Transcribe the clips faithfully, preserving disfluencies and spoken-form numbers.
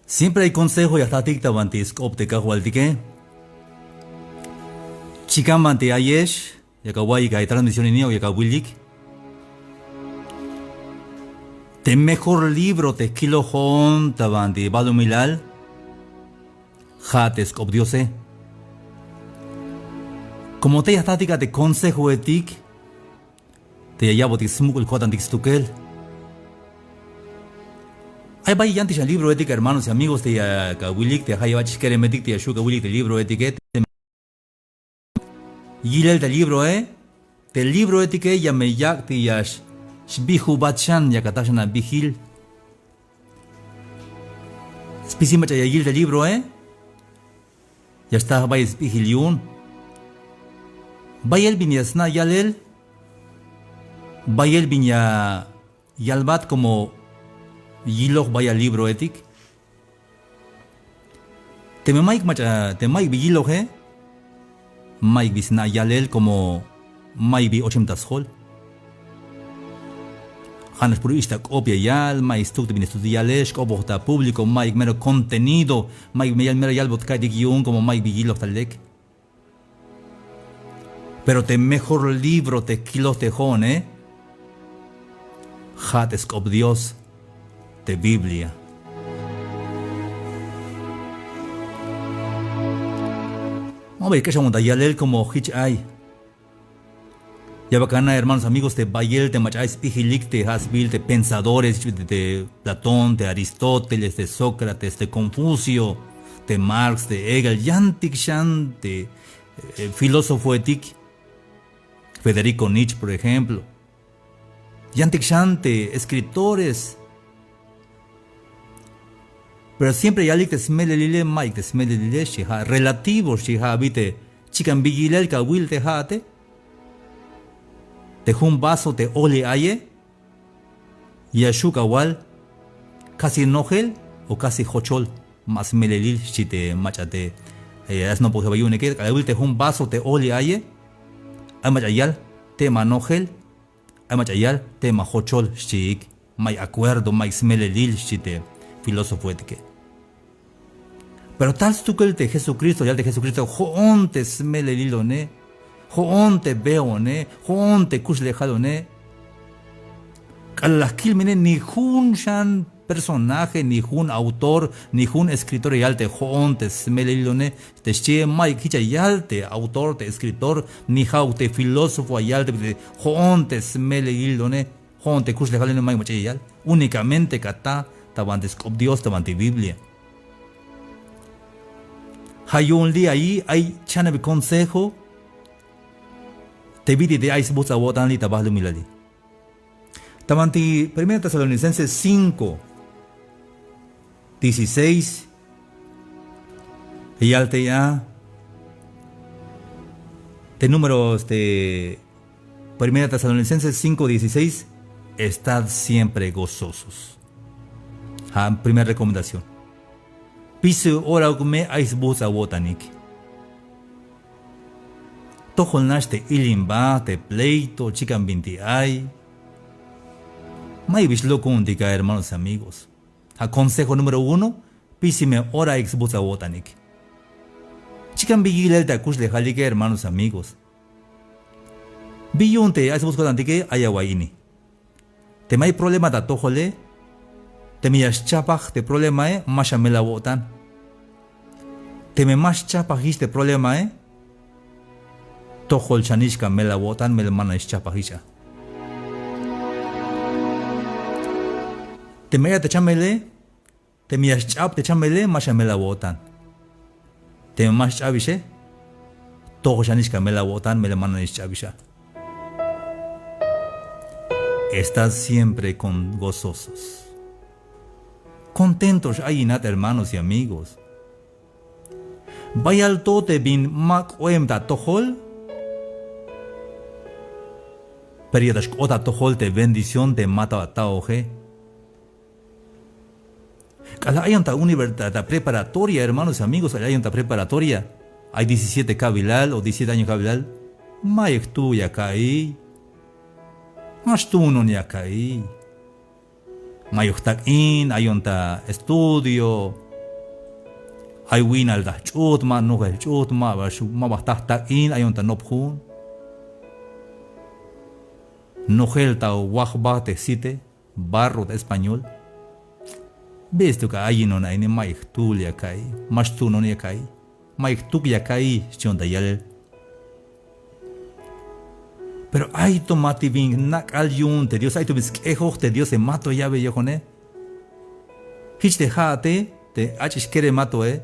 Siempre ay consejo ya jtatik ta banti sk'op te Kajwaltike. Chikan banti ayex, yak awa'iyik a transmisión ini o yak awilik. Te mejor libro te kiloj jo'on ta banti balumilal, ja' te sk'op Diose. Como tey ya jtatik a te consejoetik, te ya ya'botik smuk'ul ko'tantik stukel. Ay bayel yantik xan libroetik, hermanos y amigos, te yak awilik, te ja' ya bach' xkeremetik, te ya xu' awilik te libroetike. Yilel te libroe, te libroetike ya me yak' te ya x-, xbijubat xan, yak ataj xan abijil. Spisil mach'a ya yil te libroe, ya xta bayel sbijil yu'un. Bayel bin ya sna' yalel, bayel bin ya yalbat como yiloj bayal libroetik. Teme mayuk mach'a, teme mayuk bi yiloje, mayuk bi sna' yalel como mayuk bi ochem ta sjol. Ja'nax puro ix ta k'op ya yal, mayuk stuk te bin ya stut yalel, xk'opoj ta público, mayuk mero contenido, mayuk mero yalbot ka'ytik yu'un como mayuk bi yiloj ta lek. Pero te mejor libro te kiloj te jo'one, ja' te sk'op Dios, te Biblia. Ma ba ya k'exawo'tan ta yalel como jich ay. Ya bal ana', hermanos, amigos, te bayel te mach'a ay sbijilik te ja' sbiil te pensadores, te Platón, te Aristóteles, te Sócrates, te Confucio, te Marx, te Hegel, yantik xan te, eh, filósofoetik, Federico Nietzsche, por ejemplo. Yantik xan te escritores. Pero siempre ya yalik te smelelile, mayuk te smelelile, xchi, ja' relativo, xchi, ja' abi te chikan bi yilel kawil te ja'ate. Te jun vaso te oli aye, ya xu' awal, casi nojel o casi jochol, ma smelelil, xchi te mach'a te, eh, ya snopoj ba yu'unike, k'alal awil te jun vaso te oli aye, ay mach'a yal, te ma nojel, ay mach'a yal, te ma jochol, xchiik. Mayuk acuerdo, mayuk smelelil, xchi te filósofoetike. Pero tal stukel te Jesucristo, yal te Jesucristo, jo'on te smelelilone, jo'on te beone, jo'on te kuxlejalone. K'alal la jkil mene, ni jun xan personaje, ni jun autor, ni jun escritor ya yal te jo'on te smelelilone. Te xchie, mayuk jich ya yal te autor, te escritor, ni ja'uk te filósofo ya yal te jo'on te smelelilone, jo'on te kuxlejalone, mayuk mach'a ya yal. Únicamente ka ta ta banti sk'op Dios, ta banti Biblia. Ja' yu'un li' ayi ay chaneb consejo te bit'il te ay sbuts' awo'tan li' ta balumilali. Ta banti Primera Tesalonicenses cinco dieciséis, ya yal te ya te número, este, Primera Tesalonicenses cinco dieciséis, estad siempre gozosos. Ja' primer recomendación. Pisil ora uk me ay sbuts' awo'tanik. Tojol nax te ilimba, te pleito, chikan binti ay. Mayuk bi xlok' ku'untik a, hermanos y amigos. Ja' consejo número uno, pisil me ora ay sbuts' awo'tanik. Chikan bi yilel te akuxlejalike, hermanos y amigos. Bi yu'un te ay sbuts' ko'tantike, ay awa'iy ini. Teme ay problema ta atojole, teme ya xchapaj te problemae, ma xamel awo'tan. Teme ma xchapajix te problemae, tojol xanix ka mel awo'tan, melel ma nanix xchapajix a. Teme ay a te chamele, teme ya xch'ab te chamele, ma xamel awo'tan. Teme ma xch'abixe, tojol xanix ka mel awo'tan, melel ma nanix xch'abix a. Estad siempre con gozosos. Contento x-ayinat, hermanos y amigos. Bayal to te bin ma k'oem ta atojol, pero ya ta xk'ot ta atojol te bendición te ma to ataoje. K'alal ayon ta univer-, ta, ta preparatoria, hermanos y amigos, k'alal ayon ta preparatoria, ay diecisiete ka'bilal o diecisiete años ka'bilal, mayuk jtu ya ka'iy. Ma xtuunon ya ka'iy. Mayuk jtak'in, ayon ta estudio, Ay wi'nal ta jch'ujt, ma nojel jch'ujt, ma ba xu-, ma ba jta jtak'in, ayon ta nopjun. Nojel ta waj ba te jsite, barro ta español. Bistuk a ayinon a ini, ma'yuk jtul ya ka'iy, ma xtuunon ya ka'iy, ma'yuk jtuk ya ka'iy, xchion ta yalel. Pero ay to ma ti bin nak'al yu'un te Dios, ay to bin sk'ejoj te Diose, ma to ya aweyojone. Jich te ja'ate, te ach'ix kerematoe,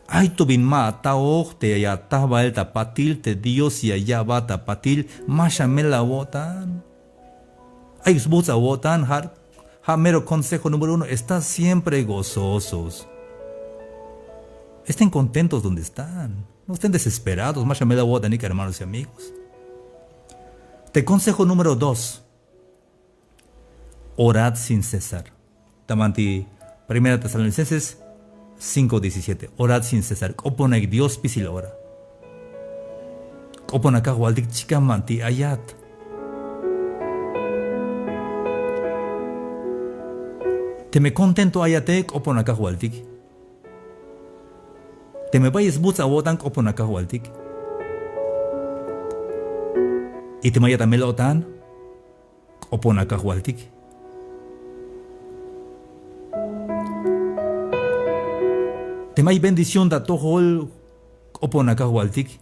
ay to bin ma ataoj te ya ataj bael ta patil, te Dios ya ya'bat ta patil, ma xamel awo'tan. Ay sbuts' awo'tan, ja', ja' mero consejo número uno, están siempre gozosos. Estén contentos donde están. No estén desesperados, ma xamel awo'tanik, hermanos y amigos. Te consejo número dos, orad sin cesar. Ta banti Primera Tesalonicenses cinco diecisiete. Orad sin cesar. K'oponaik Dios spisil ora. K'opona Kajwaltik chikan banti ayat. Teme contento ayate, k'opona Kajwaltik. Teme bayel sbuts' awo'tan, k'opona Kajwaltik. Y teme ayat ta mel-o'tan, k'opona Kajwaltik. Teme ay bendición ta atojol, k'opona Kajwaltik.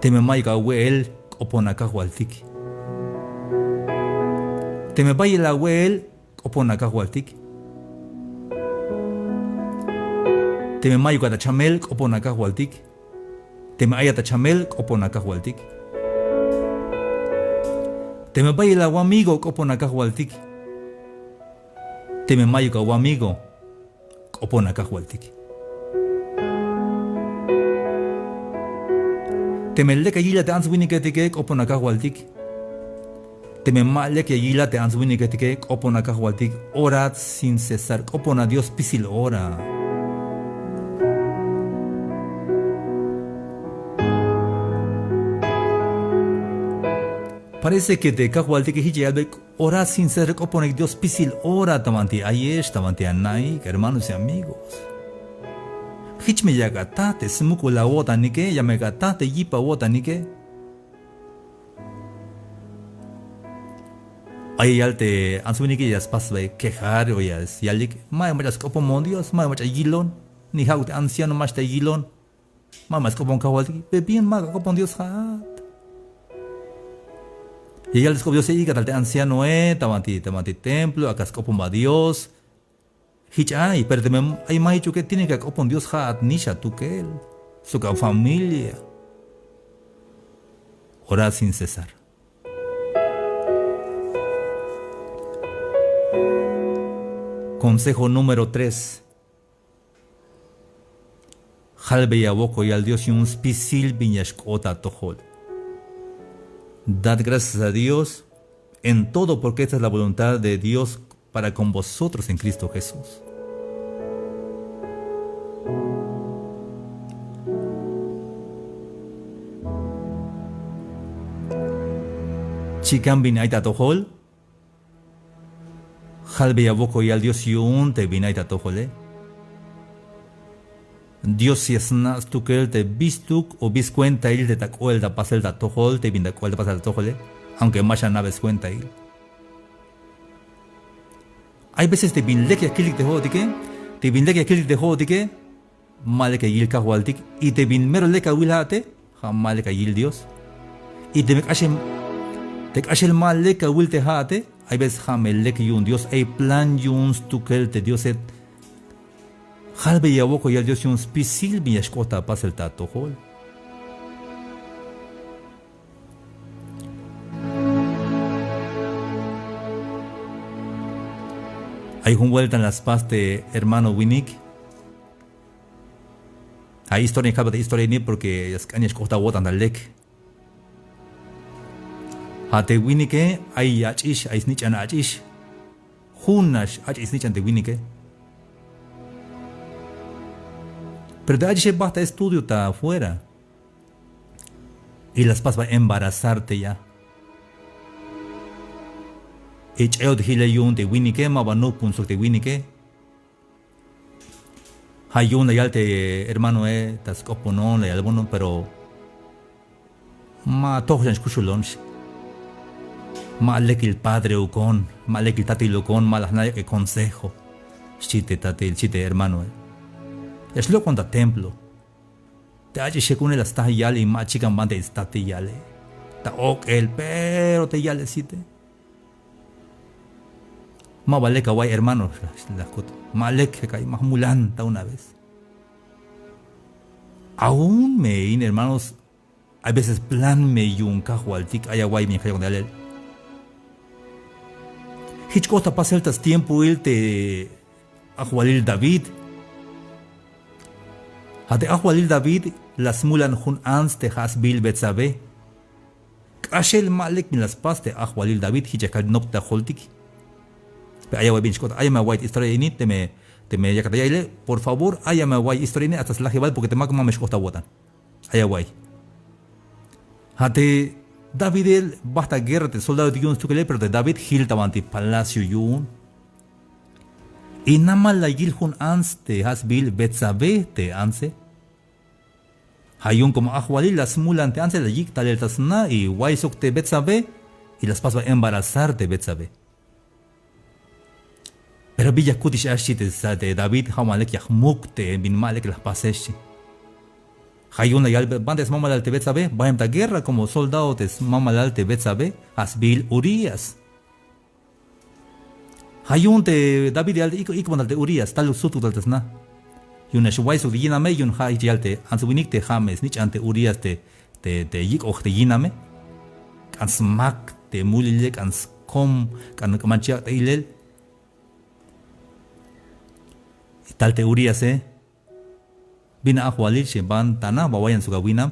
Teme ma'yuk awe'el, k'opona Kajwaltik. Teme bayel awe'el, k'opona Kajwaltik. Teme ma'yuk a ta chamel, k'opona Kajwaltik. Teme ayat ta chamel, k'opona Kajwaltik. Teme bayel awamigo, k'opona Kajwaltik. Teme ma'yuk awamigo, k'opona Kajwaltik. Teme lek ya yilat te ants winiketike, k'opona Kajwaltik. Teme ma lek ya yilat te ants winiketike, k'opona Kajwaltik. Orad sin cesar. K'opona Dios spisil ora. Parece que te Kajwaltike jich ya yalbe, orad sin cesar, k'oponaik Dios spisil ora ta banti ayex, ta banti ana'ik, hermanos y amigos. Jich me yak ataj te smuk'ul awo'tanike, ya me yak ataj te yip awo'tanike. Ay ya yal te ants winike, ya spasbe quejar o ya yalik, ma'yuk mach'a sk'opomon Dios, ma'yuk mach'a yilon, ni ja'uk te anciano mach'a ta yilon. Ma, ma sk'opon Kajwaltik, pe bien, ma ak'a k'opon Dios ja'at. Ya yal te sk'op Diose, ik'a tal te ancianoe, ta banti, ta banti templo, ak'a sk'oponba Dios. Jich ay, pero teme ay ma jichuke, tiene que ak'opon Dios ja'at nix atukel, sok afamilia. Orad sin cesar. Consejo número tres. Jalbeya wokolyal Dios yu'un spisil bin ya xk'ot ta atojol. Dad gracias a Dios en todo, porque esta es la voluntad de Dios para con vosotros en Cristo Jesús. Chikan bin ay ta atojol, jalbeya wokolyal Dios yu'un te bin ay ta atojole. Dios ya sna' stukel te bistuk o bi skuentail te ta k'oel ta pasel ta atojol, te bin ta k'oel ta pasel ta atojole, aunque ma xana'be skuentail. Hay veces te bin lek ya kiltik te jo'otike, te bin lek ya kiltik te jo'otike, ma lek ya yil Kajwaltik, y te bin mero lek awil ja'ate, ja' ma lek ya yil Dios. Y teme k'axem, te k'axel ma lek awil te ja'ate, hay veces ja' me lek yu'un Dios, ay plan yu'un stukel te Diose. Jalbeya wokolyal Dios yu'un spisil bin ya xk'ot ta pasel ta atojol. Ay jun vuelta la spas te hermano winik. Ay historia, ya kalbat te historia ini porque ya sk'an ya xk'ot ta awo'tan ta lek. Ja' te winike ay ach'ix, ay snich'an ach'ix. Junax ach'ix snich'an te winike. Pero te ach'ixe bajt ta estudio ta afuera. Y la spasba embarazar te ya. Y ch'ayot jilel yu'un te winike, maba nujpun sok te winike. Ja' yu'un la yal te hermanoe, ta sk'oponon la yalbonon, pero ma toj xan xkuxulon, xchi. Ma lekil padreukon, ma lekil tatilukon, ma la jna' yak'el consejo, xchi te tatil, xchi te hermanoe. Ya xlok'on ta templo. Te ach'ixekunej la sta yal y ma chikan banti statil yale. Ta ok'el, pero te yale site. Ma ba lek awa'iy hermano, la jkut. Ma lek, ja' ka'y ma jmulan ta una vez. Aún me in hermanos, hay veces plan me yu'un kajwaltik, ay awa'iy bin ya kayok yalel. Jich k'ot ta pasel ta stiempoil te ajwalil David. Ja' te ajwalil David la smulan jun ants te ja' sbiil Betsabé. K'axel ma lek bin la spas te ajwalil David, jich ya kal nop ta joltik. Pero ay awa'iy bin xk'ot, ay me awa'iy te historia ini, teme, teme yakat ta ya'ile, por favor, ay me awa'iy historia ini hasta slajibal, porque te mak ma me xk'ot ta awo'tan. Ay awa'iy. Ja' te Davide bajt ta guerra te soldadotik yu'un stukelel, pero te David jil ta banti palacio yu'un. Y namal la yil jun ants te ja' sbiil Betsabé te antse. Ja' yu'un como ajwalil la smulan te antse, la yik' talel ta sna y way sok te Betsabé y la spas ba embarazar te Betsabé. Pero bi ya jkutix a, xchi te sa-, te David, ja' ma lek ya jmuk te bin ma lek la jpase, xchi. Ja' yu'un la yal banti smamalal te Betsabé, baem ta guerra como soldado te smamalal te Betsabé, ja' sbiil Urías. Ja' yu'un te David yal ik', ik'bon tal te Urías, taluk sujtuk tal ta sna. Yu'un nax way sok te yiname, yu'un ja' jich yal te ants winik te ja' me snich'an te Urías te, te, te yik'oj te yiname. K'an smak te mulile, k'an skom, k'an, k'an manchuk yak' ta ilel. Tal te Uríase, bin a ajwalil, xchi, ban ta na ba wayan sok awinam.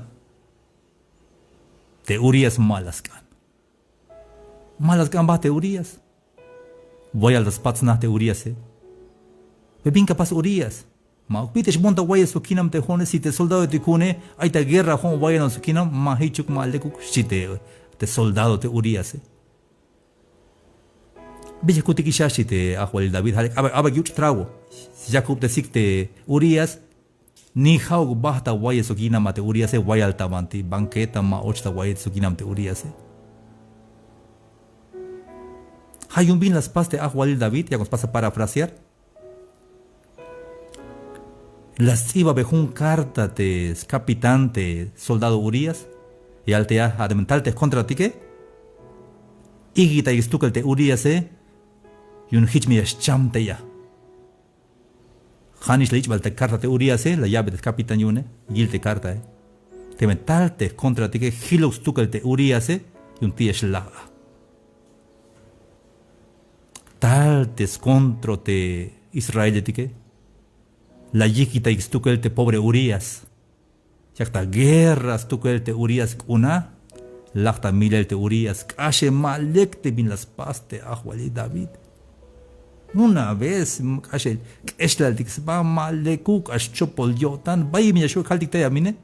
Te Urías ma la sk'an. Ma la sk'an ba te Urías. Wayal ta spat sna te Uríase. Pero bin ka pas Urías. Ma'uk bit'il xboon ta wayel sok kinam te jo'one, si te soldadoetik ku'une ay ta guerra jo'on wayanon sok kinam, ma jichuk, ma lekuk, xchi te, te soldado te Uríase. Bi ya jkutikix a, xchi te ajwalil David, ja' lek, a ba, a ba yuch' trago. Yakubtesik te Urías, ni ja'uk bajt ta wayel sok yinam a te Uríase, wayal ta banti banqueta ma och ta wayel sok yinam te Uríase. Ja' yu'un bin la spas te ajwalil David, yakon spas a parafrasear. La sts'ibabey jun carta te scapitán te soldado Urías. Yal te a, ja' teme tal te jkontratike, ijkitayik stukel te Uríase, yu'un jich me ya xcham tey a. Ja'nix la yich' bal te carta te Uríase, la ya'bey te scapitán yu'une, yil te cartae. Teme tal te jkontratike jilok stukel te Uríase, yu'un ti'ex laj a. Tal te skontroj te israeletike, la yijkitayik stukel te pobre Urías. Yak ta guerra stukel te Urías k'un a, laj ta milel te Urías, k'axem ma lek te bin la spas te ajwalil David. Una vez, k'axel k'exlaltik sba, ma lekuk, k'ax chopol yo'tan, bay bin ya xju' kaltik tey a mine.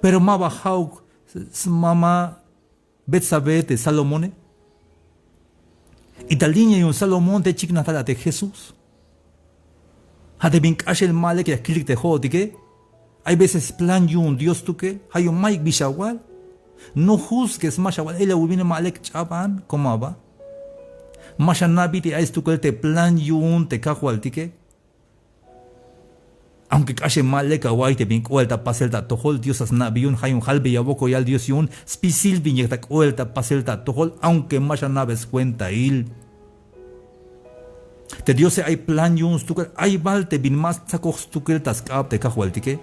Pero ma ba ja'uk smama Betsabé te Salomone. Y ta línea yu'un Salomón te chiknaj tal a te Jesús. Ja' te bin k'axel ma lek ya kiltik te jo'otike. Hay veces plan yu'un Dios stukel, ja' yu'un mayuk bi xawal. No juzgues, ma xawal, ela awu'un bin ma lek ch'aban, como aba. Ma xana' bit'il ay stukel te plan yu'un te Kajwaltike. Aunque k'axem ma lek awa'iy te bin k'oel ta pasel ta atojol, Dios a sna'be yu'un, ja' yu'un jalbeya wokol yal Dios yu'un spisil bin yak ta k'oel ta pasel ta atojol, aunque ma xana'be skuentail. Te Diose ay plan yu'un stukel, ay bal te bin ma stsakoj stukel ta sk'ab te Kajwaltike.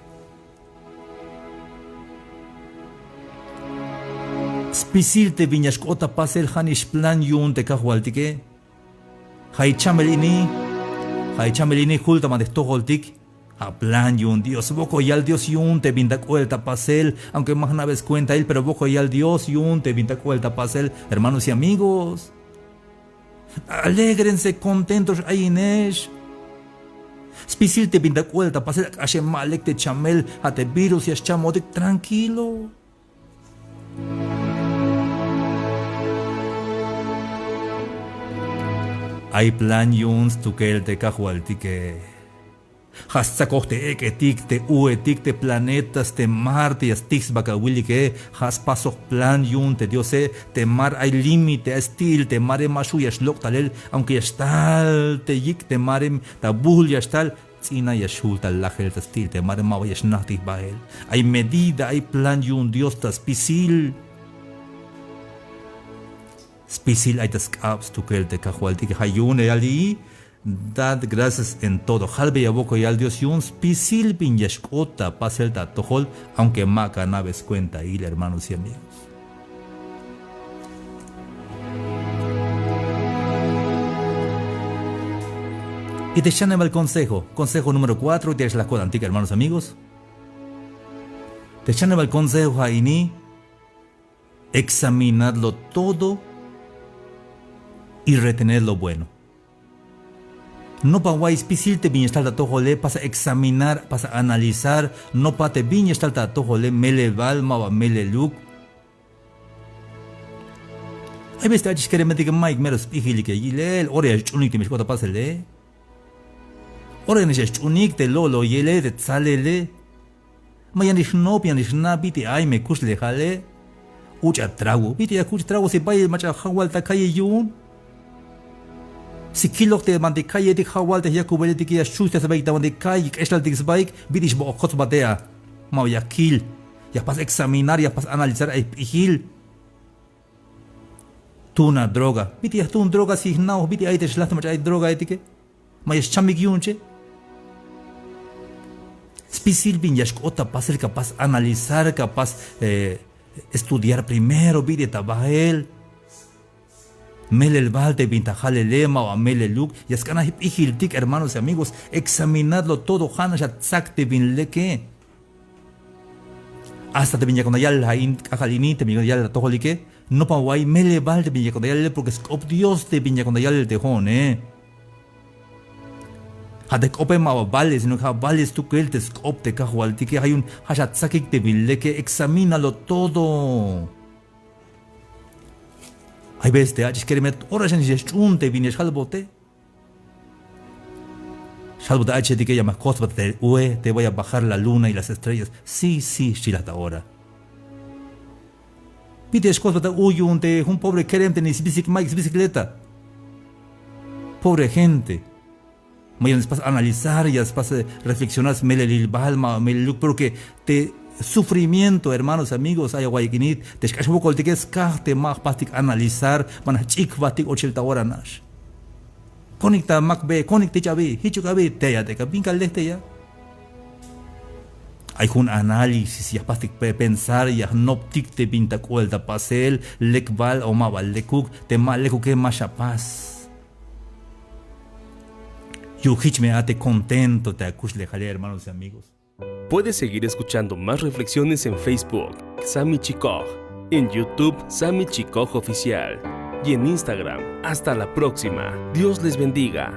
Spisil te bin ya xk'ot ta pasel, ja'nix plan yu'un te Kajwaltike. Ja' i chamel ini, ja' i chamel ini jul ta banti jtojoltik. Ja' plan yu'un Dios, wokol yal Dios yu'un te bin ta k'oel ta pasel, aunque ma jna'be skuentail, pero wokol yal Dios yu'un te bin ta k'oel ta pasel, hermanos y amigos. Alégrense, contentos ayinex. Spisil te bin ta k'oel ta pasel, k'axem ma lek te chamel, ja' te virus ya xchamotik, tranquilo. Ay plan yu'un stukel te Kajwaltike. Ja' stsakoj te ek'etik, te u'etik, te planetas, te mar te ya stij sba ka wilike. Ja' spasoj plan yu'un te Diose. Te mar ay límite, ay sti'il te mare, ma xju' ya xlok' talel, aunque ya xtal te yik' te mare, ta bul ya xtal, ts'ina ya xjul ta lajel ta sti'il te mare, ma ba ya xnajtij bael. Ay medida, ay plan yu'un Dios ta spisil. Spisil ay ta sk'ab stukel te Kajwaltike. Ja' yu'un ya yal: Dad gracias en todo. Jalbeya ya wokol ya yal Dios yu'un spisil bin ya xk'ot ta pasel ta atojol, aunque ma ka anabe skuentail, hermanos y amigos. Y te xchanebal consejo, consejo número cuatro, te ya xlaj ko'tantik, hermanos, amigos. Te xchanebal consejo ja' ini: examinadlo todo y retened lo bueno. Nopa wa'iy spisil te bin ya xtal ta atojole, pasa examinar, pasa analizar, nopa te bin ya xtal ta atojole, melel bal, ma ba meleluk. Ay veces te ach'ix keremetike ma'yuk mero sp'ijilike yilel, ora ya xch'unik te me xk'ot ta pasele. Ora ya nix ya xch'unik te lo'loyele, te tsalele. Ma yanix jnop, yanix jna' bit'il ay me kuxlejale. Uch'a trago. Bit'il ya kuch' trago si bayel mach'a jawal ta calle yu'un. Si kiloj te banti calletik, jawal te jyakubeletike, ya xchuxtej sbaik ta banti calle, k'exlaltik sbaik, bit'il xbok'oj kotsbat te a. Ma ba ya kil. Ya jpas examinar, ya jpas analizar ay jp'ijil. Tuun a droga. Bit'il ya jtuun droga si jna'oj bit'il ay te xlajt mach'a ay drogaetike. Ma ya xchamik yu'un che. Spisil bin ya xk'ot ta pasel, ka pas analizar, ka pas, eh, estudiar primero bit'il ta bael. Melel bal te bin ta jalele, ma ba meleluk. Ya sk'an ay jp'ijiltik, hermanos y amigos. Examinadlo todo, ja'nax atsak te bin leke. Hasta te bin yakon ta yalel a in k'ajk'al ini, te bin yakon ta yalel ta atojolike, nopa wa'iy melel bal te bin yakon ta yalele, porque sk'op Dios te bin yakon ta yalel te jo'one. Ja' te jk'ope ma ba vale, sino que ja' vale stukel te sk'op te Kajwaltike. Ja' yu'un ja' xatsakik te bin leke, examínalo todo. Ay veces te ach'ix keremet ora xan ya xch'un te bin ya xjalbote. Xjalbote ach'ixetike, ya me jkotsbat te ue, te voy a bajar la luna y las estrellas. Sí, sí, xchi la ta ora. Bit'il ya xkotsbat ta u yu'un te jun pobre kerem te ni sbicicleta, ma'yuk sbicicleta. Pobre gente. Ma ya spas analizar, ya spas, eh, reflexionar smelelil bal, ma meleluk, porque te sufrimiento, hermanos, amigos, ay awa'iyik ini, te xk'ax wokoltike skaj te ma jpastik analizar, ban jch'ik jbatik ochel ta ora nax. Konik ta makbe, konik te ch'abi, jichuk abi, teya te ka, bin ka lej teya. Ay jun análisis, ya jpastik pe-, pensar, ya jnoptik te bin ta k'oel ta pasel, lek bal o ma ba lekuk, te ma lekuke ma xapas. Yu'un jich me a'tej contento te akuxlejale, hermanos y amigos. Puedes seguir escuchando más reflexiones en Facebook, Sami Chikoj, en YouTube, Sami Chikoj Oficial, y en Instagram. Hasta la próxima. Dios les bendiga.